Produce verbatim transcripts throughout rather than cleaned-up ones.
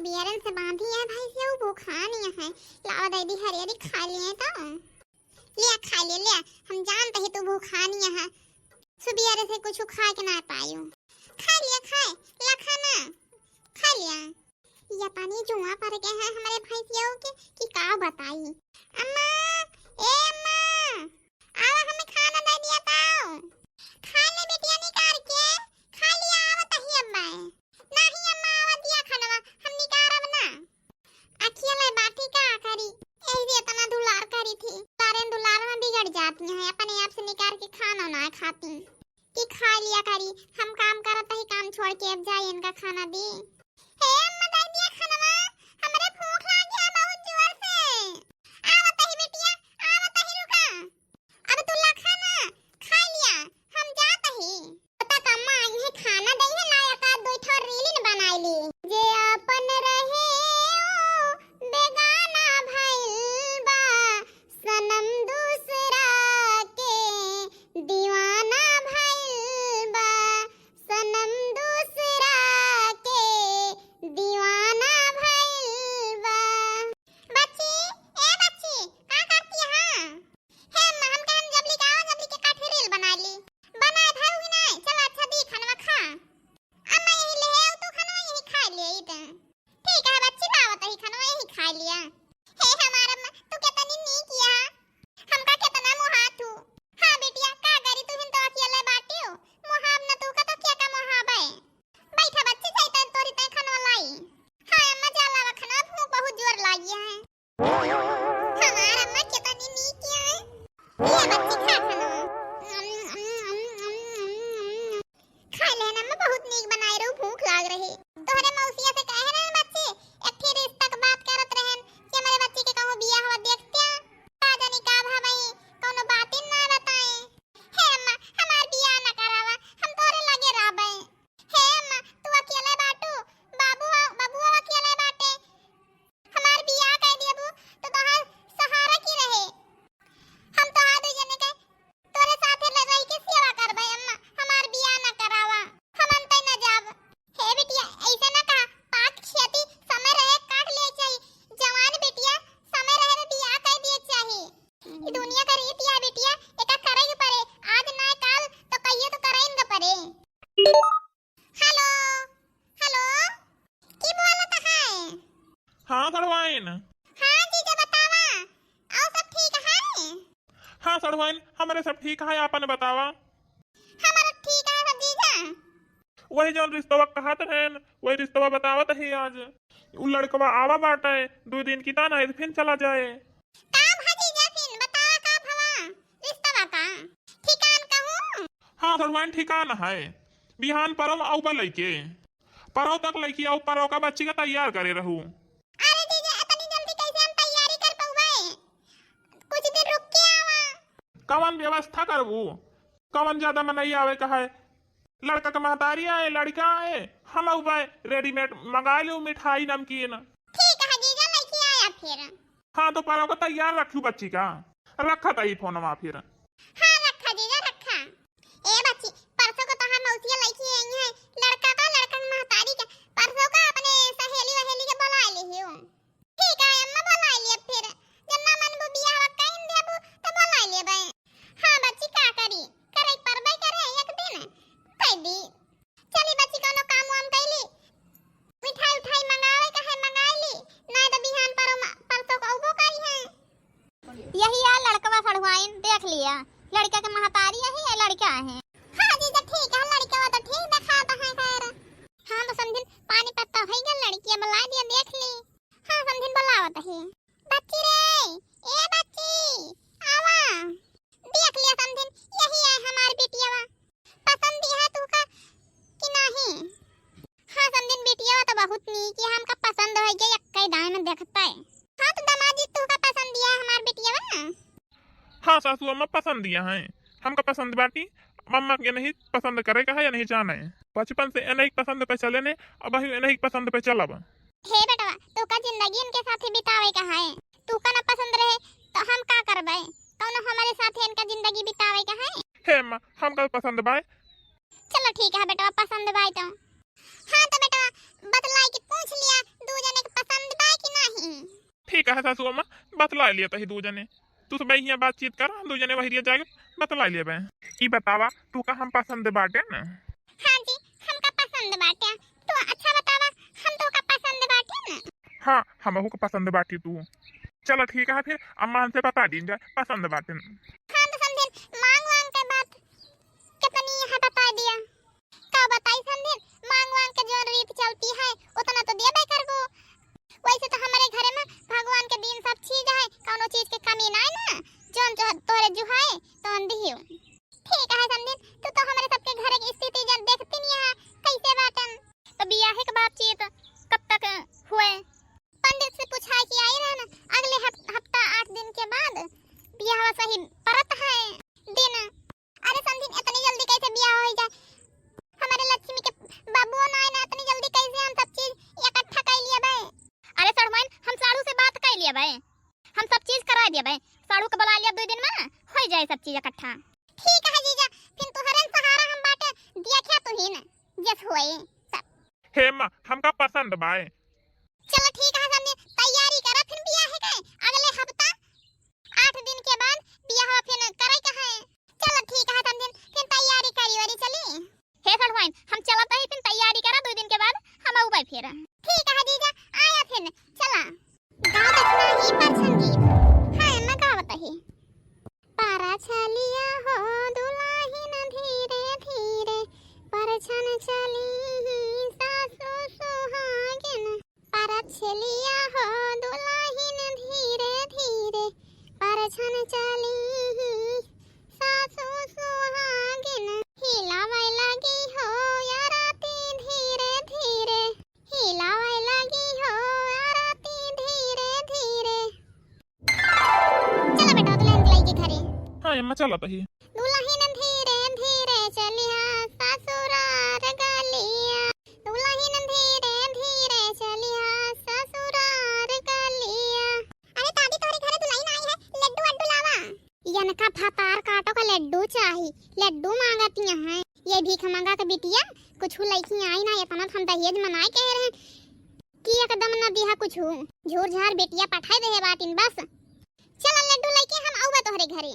बियरन से बांधी है भैंसिया, वो भूखानी है। लावा दे दी हरियरी खा लिए तो। लिया खा लिया, लिया। हम जानते ही तू भूखानी है। सुबियरे से कुछ खा के ना पायू। खा लिया, खाए, ला खाना। खा लिया। या पानी जुआ पर गए हैं हमारे भैंसियों के कि का बताई। अम्मा, ए अम्मा, आवा हमें खाना दे दिया ताऊ। खा ले बिटिया निकार के, खा लिया आवत ही अम्मा। नाही अम्मा आवत दिया खानवा, हम निकारब ना। अखिया ले बाटी का करी, यही से इतना दुलार करी थी। दुलारे दुलार में बिगड़ जाती हैं, अपने आप से निकार के खाना ना खाती। कि खा लिया करी, हम काम करत ही, काम छोड़ के अब जाई इनका खाना दी। हे अम्मा, दे दिया खानवा, हमरे भूख लागी है बहुत जोर से। आवत ही बिटिया, आवत ही, रुका। अब तू ला खाना, खा लिया, हम जात ही। तक अम्मा आई है, खाना दई है, ना एक आध दो ठो रीलिन बनाई ली। जे आपन रहे ओ बेगाना भइल बा, सनम दूसरा के दीवाना भइल बा, सनम दूसरा के दीवाना भइल बा। बच्ची, ए बच्ची, का करती है? हे अम्मा, हम कहन जबली का, जबली के काठी रील बना ली। बनाए धरू ही नहीं, चला अच्छा दी खानवा खा। अम्मा यही ले आओ तू खानवा, यही खा ले ई त। ठीक है बच्ची, लावत ही खानवा, यही खा लिया। हे हमार अम्मा, तू कितनी नीक या। हमका कितना मोहात हूँ। हाँ बिटिया, का करी, तू हिन तो अकेले बाटियो। मोहाब न तू का तो क्या का मोहाब है। बैठा बच्ची, जाई तन तोरी तय खानवा लाई। हाँ अम्मा, जा लावा खानवा, भूख बहुत जोर लागी है। हमार अम्मा कितनी नीक है। ये बच्ची खा खानवा। खा लेन अम्मा, बहुत नीक बनाए रहू, भूख लाग रही। तोहरे मौसिया से कहे रहे बच्ची, एक ठे रिश्ता के बात करत रहन कि हमारे बच्ची के कहूँ बियाह हुआ देखते हैं। का जानी का भावई, कौनो बात ही ना बताए। हे अम्मा, हमार बियाह ना करावा, हम तोरे लगे रहबे। हे अम्मा, तू अकेले बाटू, बाबू, बबुआ अकेले बाटे। हमार बियाह कर देबू तो तोहार सहारा की रहे। हम तोहार दू जने के तोरे साथे ल-, रह के सेवा करबे अम्मा, हमार बियाह ना करावा, हम अंते ना जाब। हे बिटिया, ऐसे ना कहा, पाक खेती समय रहे काट ले चाही। जवान बिटिया समय रहे में बियाह कर दिए चाही। ई दुनिया का रीत या बिटिया, एका करे के परे, आज ना काल तो कहिए तो करे इनका परे। हेलो, हेलो, की बोलत है? हाँ सड़वाइन। हाँ जीजा बतावा, और सब ठीक है? हाँ सड़वाइन, हमरे सब ठीक है, आपन बतावा। हमारा ठीक है सब जीजा। वही जौन रिश्तवा कहत रहन, वही रिश्तवा बतावत है आज। उ लड़कवा आवा बाटे, दो दिन की ताना है, फिर चला जाए। का भा जीजा फिर बतावा का भवा? रिश्तवा का ठिकान कहूँ? हाँ सड़वाइन ठिकान है। बिहान परव आउबा लइके। परव तक लइके आउ, परव का बच्ची का तैयार करे रहू। अरे जीजा, इतनी जल्दी कैसे हम तैयारी कर पउबे? कुछ दिन रुक के आवा। कवन व्यवस्था करबू? कवन ज्यादा मनई आवे का है? लड़का के महतारी आए, लड़का आए, हम आउबे readymade मंगा लेउ मिठाई नमकीन। ठीक है जीजा, लइके आया फिर। हाँ, तो परव का तैयार रखियो बच्ची का। रखा तई फोनवा फिर। हाँ, रखा जीजा, रखा। ए बच्ची, परसों को तोहार मौसिया लइके आई है, लड़का का, लड़का के महतारी का, परसों का अपने सहेली वहेली के बुला लिहियो। ठीक है अम्मा, बुला लिया फिर, जब ना मनबू बियाह कइन देबू, तो बुला लेबे। हाँ बच्ची, का करी, करे परबे करे एक दिन, कह दी। चली बच्ची, कोनो काम वाम कैली, मिठाई उठाई मंगावे का है मंगाई ली, ना तो बिहान परो म-, परसों को अउबो करी है। यही आ लड़कवा सड़वाइन, देख लिया, लड़का के महतारी यही है, लड़का है। हाँ जीजा ठीक है, लड़कवा तो ठीक दिखाता है खैर। हाँ तो समझिन पानी पत्ता हो गया, लड़किया बुला दिया, देख ली। हाँ समझिन बुलावत है। बच्ची रे, ए बच्ची, आवा। देख लिया समधिन, यही है हमार बिटियावा। पसंद है तुहका कि नहीं? हाँ समधिन, बिटियावा तो बहुत नीक है, हमका पसंद हो गया, यक्के दाएं में देखता है। हाँ तो दामाद जी, तुहका पसंद है हमार बिटियावा? हाँ सासू अम्मा, पसंद है, हमका पसंद बाटी। अम्मा के नहीं पसंद करे का है या नहीं जाने, बचपन से इन्हीं पसंद पे चले ने, अब ही इन्हीं पसंद पे चलब। हे बेटवा, तू का जिंदगी इनके साथे बितावे का है? तू का ना पसंद रहे, तो हम का करबे? कौनो हमारे साथे इनका जिंदगी बितावे का है? हे अम्मा, हमका पसंद बाय। चलो ठीक है बेटवा, पसंद बाय तो। हाँ तो बेटवा, बतलाई के पूछ लिया, दू जने कहा सासू अम्मा, बतला लिया तही दू जने। तू सब हियाँ बातचीत कर, हम दू जने बहरिया जाके बतला लेबे। ई बतावा, तू का हम पसंद बाटे न? हाँ जी, हमका पसंद बाटे। तू अच्छा बतावा, हम तो का पसंद बाटे न? हाँ, हमहू का पसंद बाटी तू। चला ठीक है फिर, अम्मा हमसे बता दीन जाए, पसंद बाटे न। हाँ तो समधिन, मांग वांग के बात कितनी है बता दिया। का बताई समधिन, मांग वांग के जौन रीत चलती है, उतना तो देबे करबो। वैसे तो हमरे घरे में भगवान के दिन सब चीज है, कौनो चीज के कमी नाय ना, जौन जो तोहरे जुहाए, तौन दिहियो। ठीक है समधिन, तू तो हमरे सबके घरे के स्थिति जन देखती नहीं है, कैसे बाटन। तो बियाहे के बातचीत कब तक हुए? पंडित से पूछा के आई रहन, अगले हफ-, हफ्ता आठ दिन के बाद बियाह सही परत है दिन। अरे समधिन, इतनी जल्दी कैसे बियाह हो जाए? हमारे लक्ष्मी के बाबुओ ना आए ना, इतनी जल्दी कैसे हम सब चीज इकट्ठा कर लिया बे? अरे सड़ुआइन, हम साढ़ू से बात कर लिया बे, हम सब चीज करा दिया बे, साढ़ू के बुला लिया, दो दिन में हो जाए सब चीज इकट्ठा। ठीक है जीजा, फिर तुहरे सहारा हम बाटे, दिया क्या तुहिन जस होए सब। हे माँ, हमका पसंद बाए। चलो ठीक है, हमने तैयारी करा, फिर बियाह है के अगले हफ्ता आठ दिन के बाद बियाह फिर करे के है। चलो ठीक है, समधिन, फिर तैयारी करी वरी चली। हे सड़ुआइन, हम चलत ही, फिर तैयारी करा, दो दिन के बाद हम आउबे फिर। ठीक है जीजा, आया फिर, चला। गावत नाही परछन गीत। हाँ, मैं गावत ही। पारा छलिया हो दुलाहिन धीरे धीरे, परछन चली सासु सुहागिन। पारा छलिया हो दुलाहिन धीरे धीरे, परछन चली सासु सुहागिन। हिलावे लगी हो या राती धीरे धीरे, हिलावे लगी हो या राती धीरे धीरे। चला बेटा, दुल्हन के लइके घरे। हाँ अम्मा, चलत ही। दुल्हन धीरे धीरे चलिया ससुरार गलिया, दुल्हन धीरे धीरे चलिया ससुरार गलिया। अरे दादी, तोहरे घरे दुल्हन आई है, लड्डू वड्डू लावा। इनका भतार काटो का लड्डू चाही, लड्डू मांगतिया हैं। ये भीख मांगा के बिटिया कुछ लइके आई ना, इतना हम दहेज मनाए कह रहे हैं कि एकदम न दिहा कुछ। झूर झार बेटिया पठाए दे बाटिन बस। चल लड्डू लइके हम आउबे तोहरे घरे।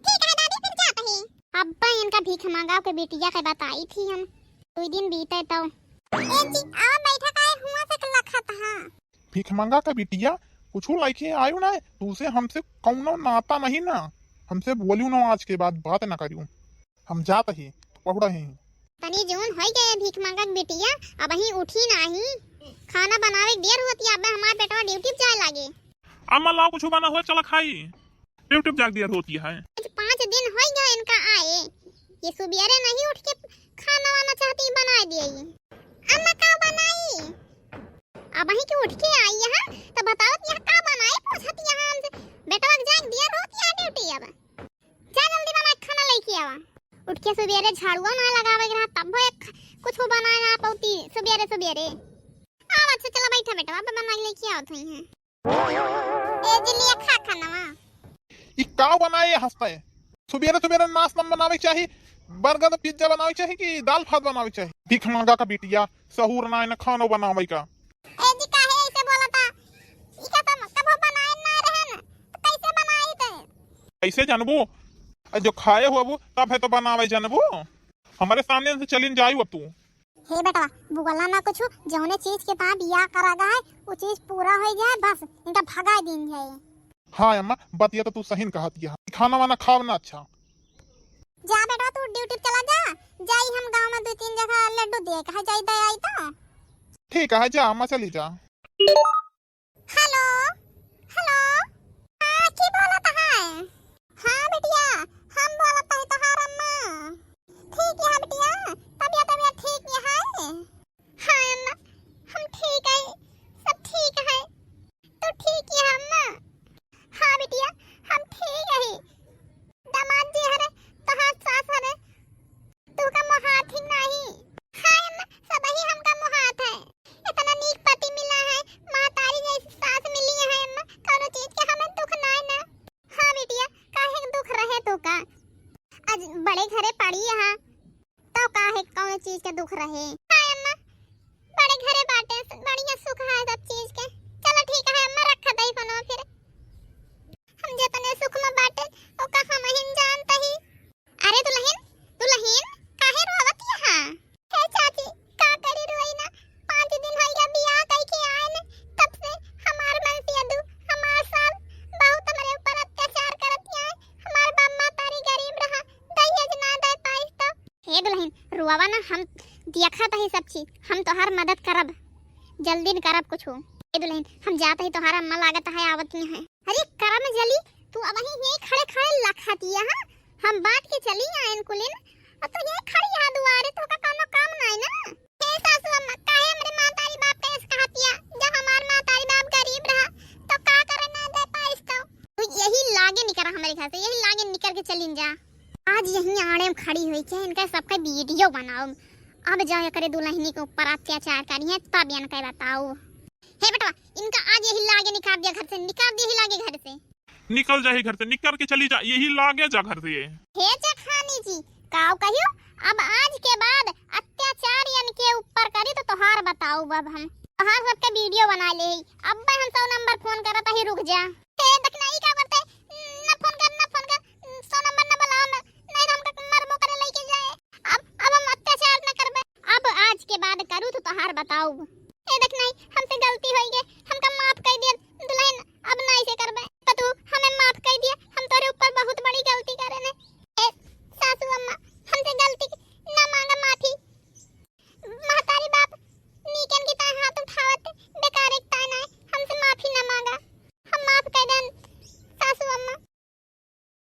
ठीक है दादी, फिर जात ही। अब्बा इनका भीख मांगा के बिटिया के बताई थी हम, दो दिन बीते तो। ए जी, आवा बैठा, काहे हुआ से लखत हाँ? भीख मांगा का बिटिया, कुछ लइके आयो ना, तू से हमसे कौनो नाता नहीं ना, हमसे बोलियो ना, आज के बाद बात ना करियो, हम जात ही, पहुड़ा ही। तनी जून होई गए भीख मांगा के बिटिया, अबहीं उठी नाही, खाना बनावे के देर होती, अब हमार बेटवा ड्यूटी पे जाए लागे। अम्मा लाओ कुछ बना हुआ, चला खाई, ड्यूटी पे जाके देर होती है। आज पाँच दिन होई गए इनका आए, ये सुबेरे नहीं उठ के खाना वाना चाहती बनाए दिए। अम्मा का बनाई? अबहीं के उठ के आई यहाँ, तो बताओ यहाँ का बनाए, पूछत यहाँ हमसे। बेटवा के जाए दिया रोत यहाँ ड्यूटी अब। जा जल्दी बना के खाना लेके आवा। उठ के सुबेरे झाड़ुआ ना लगावे के रहा, तब वो एक कुछ बनाए ना पौती सुबेरे सुबेरे। आवा, अच्छा चला बैठा बेटवा, अब बना के लेके आवत हुई हैं। ए जिलिया खा खानवा। ई का बनाए हंसता है? सुबेरे सुबेरे नाश्ता में बनावे के चाही, बर्गर पिज्जा बनावे के चाही कि दाल भात बनावे के चाही? भीख मांगा का बिटिया, सहूर ना है ना खानो बनावे का। ए जी, काहे ऐसे बोलता? ई का तुम कबो बनाए ना रहे न, तो कैसे बनाई ते? कैसे जानबू? आ जो खाए होबू, तब है तो बनावे जानबू। हमारे सामने से चलिन जायू अब तू। हे बेटवा, बोला ना कुछ, जौने चीज के ता बियाह करा गा है, वो चीज पूरा हो जाए, बस इनका भगाए दीन जाए। हाँ अम्मा, बतिया तो तू सही न कहत है। खाना वाना खाव ना अच्छा। जा बेटवा, तू ड्यूटी पे चला जा, जाई हम गाँव में दो तीन जगह लड्डू दिए, कहा जाई दे आई तो। ठीक है, जा अम्मा, चली जा। हेलो, हेलो, हाँ, की बोलत है? हाँ बिटिया, हम बोलत है तोहार अम्मा। ठीक है बिटिया, तबियत, तबियत ठीक है? हाँ अम्मा, हम ठीक है, सब ठीक है। तू ठीक है अम्मा? हाँ बिटिया, हम ठीक है। दामाद जी हरे, तोहार सास हरे, तू का मोहात ही नाही। हाय अम्मा, सबही हमका मोहात है। इतना नीक पति मिला है, महतारी जैसी सास मिली है अम्मा, कौनो चीज के हमें दुख नाय ना। हाँ बिटिया, काहे के दुख रहे तू का? आज बड़े घरे पड़ी है, तो काहे कौनो चीज के दुख रहे? हाय अम्मा, हम देखत ही सब चीज, हम तोहार मदद करब, जल्दी न करब कुछ। ए दुल्हन, हम जात ही, तोहार अम्मा लागत है आवत ही है। अरे करम जली, तू अबहीं यहीं खड़े खड़े लखतिया, हाँ? हम बांट के चली आयन कुलिन, और तू यहीं खड़ी है दुआरे, तोका कौनो काम नाई ना? हे सासू अम्मा, काहे हमरे मातारी बाप के ऐसे कहतिया? जब हमार मातारी बाप गरीब रहा, तो का करे ना दे पाइस तो? तू यही लागे निकरा हमरे घर से, यही लागे निकर के चलिन जा। आज यहीं आड़े में खड़ी हुई के इनका सबका वीडियो बनाओ। अब जाओ एकरे दुल्हनी के ऊपर अत्याचार करी है, तब इनका बताओ। हे बेटवा, इनका आज यही लागे निकाल दिया घर से, निकाल दिया ही लागे घर से। निकल जा ही घर से, निकर के चली जा, यही लागे जा घर से। हे जेठानी जी, काऊ कहियो, अब आज के बाद अत्याचार इनके ऊपर करी तो तोहार बताओ अब हम। तोहार सबके वीडियो बना ले ही। अब हम सौ नंबर फोन करत ही, रुक जा। हे दखिना, ई का करते? न फोन कर, न फोन कर, सौ नंबर न बुलाओ, न, नहीं तो हमका मरबो करे लेके जाए। अब, अब हम अत्याचार न करबे। अब आज के बाद करू तो तोहार बताओ। ए दखिना, हम